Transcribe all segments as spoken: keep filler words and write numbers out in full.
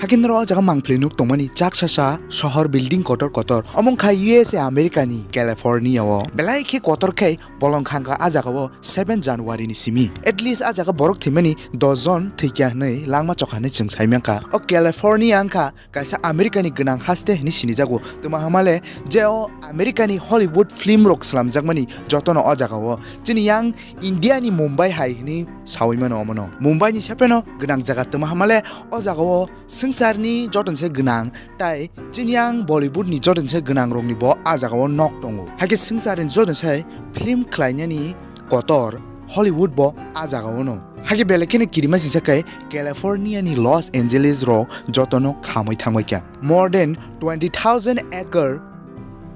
Hakhe norok o jaga mangpili nuk tongmani chaksasa sohor building kotor kotor. Omo wngkha U S A America ni California o. Belai khe kotor khe bolong khangkha a jaga o seven January ni simi. At least a jaga borok thwimani dos jon thwikya hwnwi langma chokha hwnwi chwng sai mankha. O California wngkha kaisa America ni gwnang haste hwnwi sinijago. Twma hamale je o America ni Hollywood film rok slamjakmani jotono o jaga o. Chini yang India ni Mumbai hai hwnwi sawi mano omono. Mumbai ni sepheno gwnang jaga twma hamale o jaga o swngcharni jotono se gwnang, tai chini yang Bollywood ni jotono se gwnang rokni bo a jaga o nok tongo. Hakhe swngcharni jotono se film khlainani kotor Hollywood bo a jaga o no. Hakhe belai kheno kirima singsa khe California ni Los Angeles rok jotono khamwi thangbai kha. More than twenty thousand acre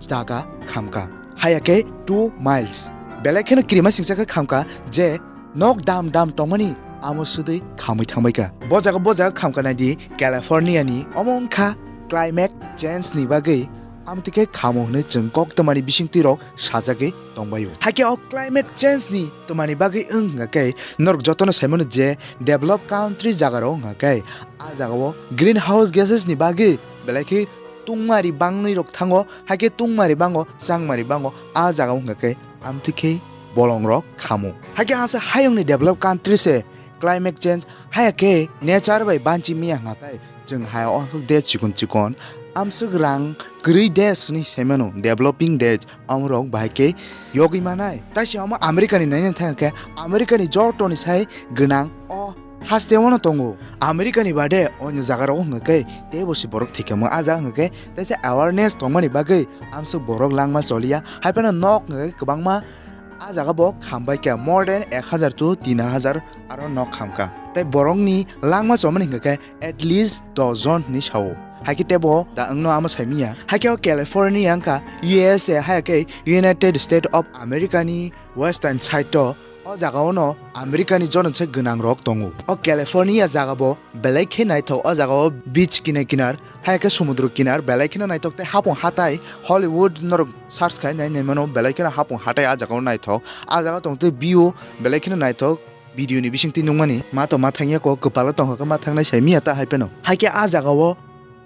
jaga khamkha. Haya khe two miles. Belai kheno kirima singsa khe khamkha je nok dam dam tongmani amo sudui khamwi thangbai kha. Bo jaga, bo jaga khamkha naidi California ni. Omo wngkha climate change ni bagwi amtwi khe khamo hwnwi chwng koktwmani bisingtwi rok sajagwi tongbaio. Hakhe o climate change ni twmani bagwi wng hwnkha khe norok jotono saimano je developed country jaga rok wngkha khe a jaga o greenhouse gases ni bagwi belai khe tungmari bangwi rok thango, hakhe tungmari bango, changmari bango, a jaga wngkha khe amtwi khe bolong rok khamo. Hakhe asa hayung ni developed country se climate change haya khe nature bai banchi miya hwnkha khe chwng haya o de chikon chikon amswk rang kwrwi desh hwnwi saimano, developing desh, amorok bahai khe yogwi manai. Taisi omo America ni naina thang khe America ni joto ni sai gwnang o haste o no tongo. America ni bade onyo jaga rogo hwnkha khe teibo se borok thikamo a jaga hwnkha khe taisa awareness tongmani bagwi amswk borok langma choliya. Haiphano nok hwnkha khe kwbangma a jaga bo khambai kha, more than ek hazar to tin hazar aro nok khamkha. Tai borokni langma chomani hwnkha khe at least dos jon hwnwi sao. Haikhe tebo da wngno amo saimiya. Haikhe o California wngkha U S A, haikhe United States of America ni western side o. O jaga o no America ni joto se gwnang rok tongo. O California jaga bo belai khe naithok. O jaga o beach kinar kinar, haikhe sumudro kinar, belai kheno naithok tei hapung hatai Hollywood norok search khai nai naimano, belai kheno hapung hatai a jaga o naithok. A jaga tong tei view belai kheno naithok. Video ni bisingtwi nukmani ma to ma thangya ko, kwpalo tongkha khe ma thangnai saimiya ta hai phano. Haikhe a jaga o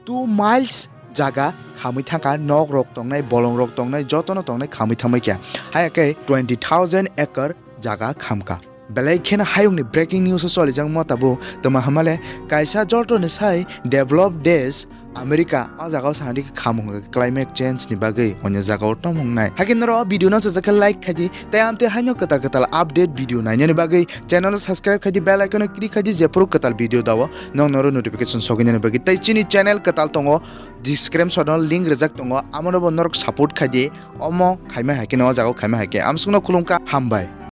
two miles jaga khamwi thangkha, nok rok tongnai, bolong rok tongnai, jotono tongnai khamwi thangbai kha. Haya khe twenty thousand acre jaga khamkha. Belai kheno hayungni breaking news o cholijak mo tabuk, twma hamale kaisa jotoni sai developed desh America o jaga o sadi khamung climate change ni bagwi onyo jaga o tongmung nai. Haikhe norok o video no chajak khe like khaidi, tei amtwi haino kwtal kwtal update video nainani bagwi channel o subscribe khaidi, bell icon o click khaidi, jephuru kwtal video dao nong noro notification soginani bagwi. Tei chini channel kwtal tongo, description o link rijak tongo, amono bo norok support khaidi, omo khaima haikhe no o jaga o khaima haikhe. Amsukno khulumkha, hambai.